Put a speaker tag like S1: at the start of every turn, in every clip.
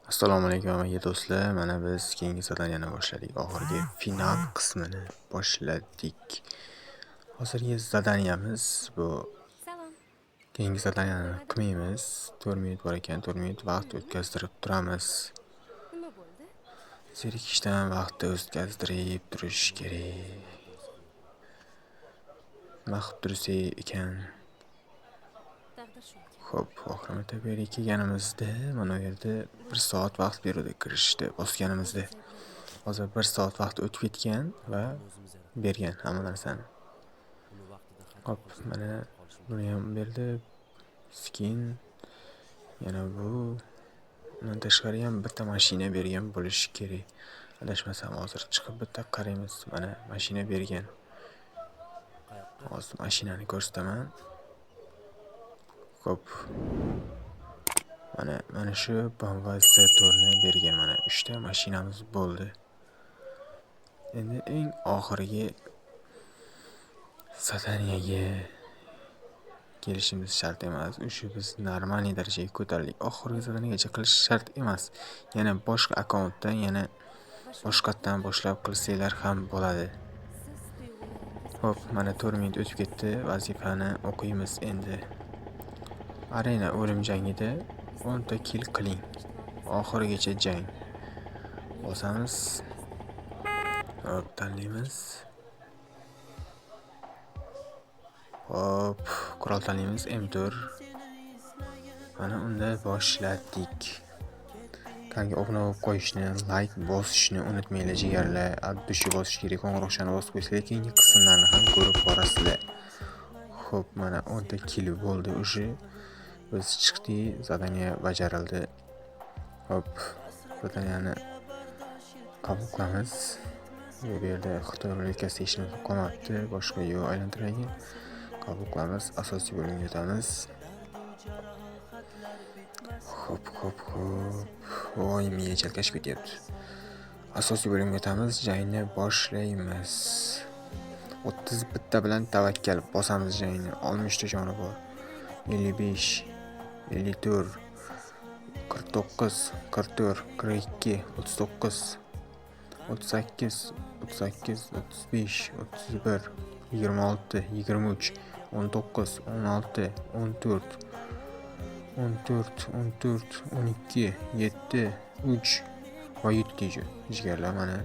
S1: Assalomu alaykum hammaga, do'stlar. Mana biz keyingi заданияni boshladik. Oxirgi final qismini boshladik. Hozirgi заданиеmiz bu.
S2: Salom.
S1: Keyingi заданиеni qilmaymiz. 4 minut bor ekan, 4 minut vaqt o'tkazdirib turamiz.
S2: Nima bo'ldi?
S1: Zerikishdan vaqtni o'tkazdirib turish kerak. Nima qilib tursak ekan?
S2: Taqdir shu ekan.
S1: Xo'p, oxirgi marta bu yerga kelganimizda mana bu yerda 1 soat vaqt beruvdi kirishni bosganimizda. Hozir 1 soat vaqt o'tib ketgan va bergan hamma narsani. Hop, mana buni ham berdi. Skin, yana bu, undan tashqari ham bitta mashina bergan bo'lishi kerak. Adashmasam, hozir chiqib bitta qaraymiz. Mana, mashina bergan. Hozir mashinani ko'rsataman. Xo'p. Mana shu BMW Z4 ni bergan, mana 3 ta mashinamiz bo'ldi. Endi eng oxirgi заданиеga kelishimiz shart emas. O'sha biz нормальный darajaga ko'tarildik. Oxirgi заданиеgacha qilish shart emas. Yana boshqa akkauntdan, yana boshqatdan boshlab qilsanglar ham bo'ladi.
S2: Siz tuyg'ularingiz
S1: Xo'p, mana 4 minut o'tib ketdi. Vazifani o'qiymiz endi. Arena o'lim jangida 10 ta kill qiling. Oxirigacha jang. Bosamiz. Hop, tanlaymiz. Hop, qurol tanlaymiz, M4. Mana unda boshladik. Kanalga obuna bo'lib qo'yishni, like bosishni unutmanglar, jigarlar. От души bosish kerak, qo'ng'iroqchani bosib qo'ysanglar, keyingi qismlarni ham ko'rib borasizlar. Xo'p, mana 10 ta kill bo'ldi уже. Biz chiqdik, задание bajarildi. Hop, заданиеni qabul qilamiz. Bu yerda Xitoy ruletkasi hech narsa qolmabdi, boshqa yo'q aylantiradigan. Qabul qilamiz, asosiy bo'limga o'tamiz. Xo'p, xo'p, xo'p. Voy, miya chalkashib ketyapti. Asosiy bo'limga o'tamiz, jangni boshlaymiz. 31 ta bilan tavakkal bosamiz jangni. 60 ta joni bor. 55, 54, 49, 44, 42, 39, 38, 38, 35, 31, 26, 23, 19, 16, 14, 14, 14, 12, 7, 3 va yutdik, jigarlar. Mana,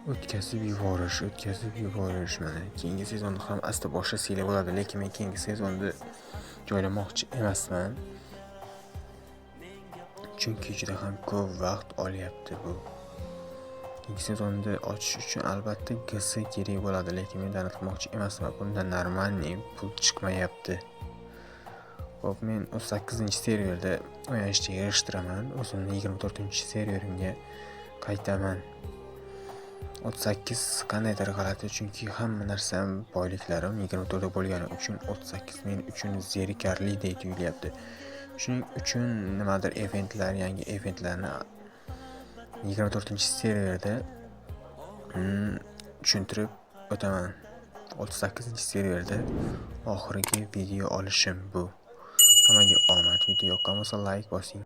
S1: o'tkazib yuborish, o'tkazib yuborish. Mana, keyingi sezonni ham asta boshlasanglar bo'ladi, lekin men keyingi sezonni joylamoqchi emasman. Chunki juda ham ko'p vaqt olyapti bu. Keyingi sezonni ochish uchun albatta GS kerak bo'ladi, lekin men донат qilmoqchi emasman. Bunda нормальный pul chiqmayapti. Xo'p, men 38-serverda o'ynashni yig'ishtiraman. O'zimni 24-serverimga qaytaman. 38 qandaydir g'alati, chunki hamma narsam, boyliklarim 24 da bo'lgani uchun 38 men uchun zerikarlidek tuyulyapti. Shuning uchun nimadir eventlar, yangi eventlarni 24-serverda tushuntirib o'taman. 38-serverda oxirgi video olishim bu. Hammaga omad. Video yoqqan bo'lsa, like bosing.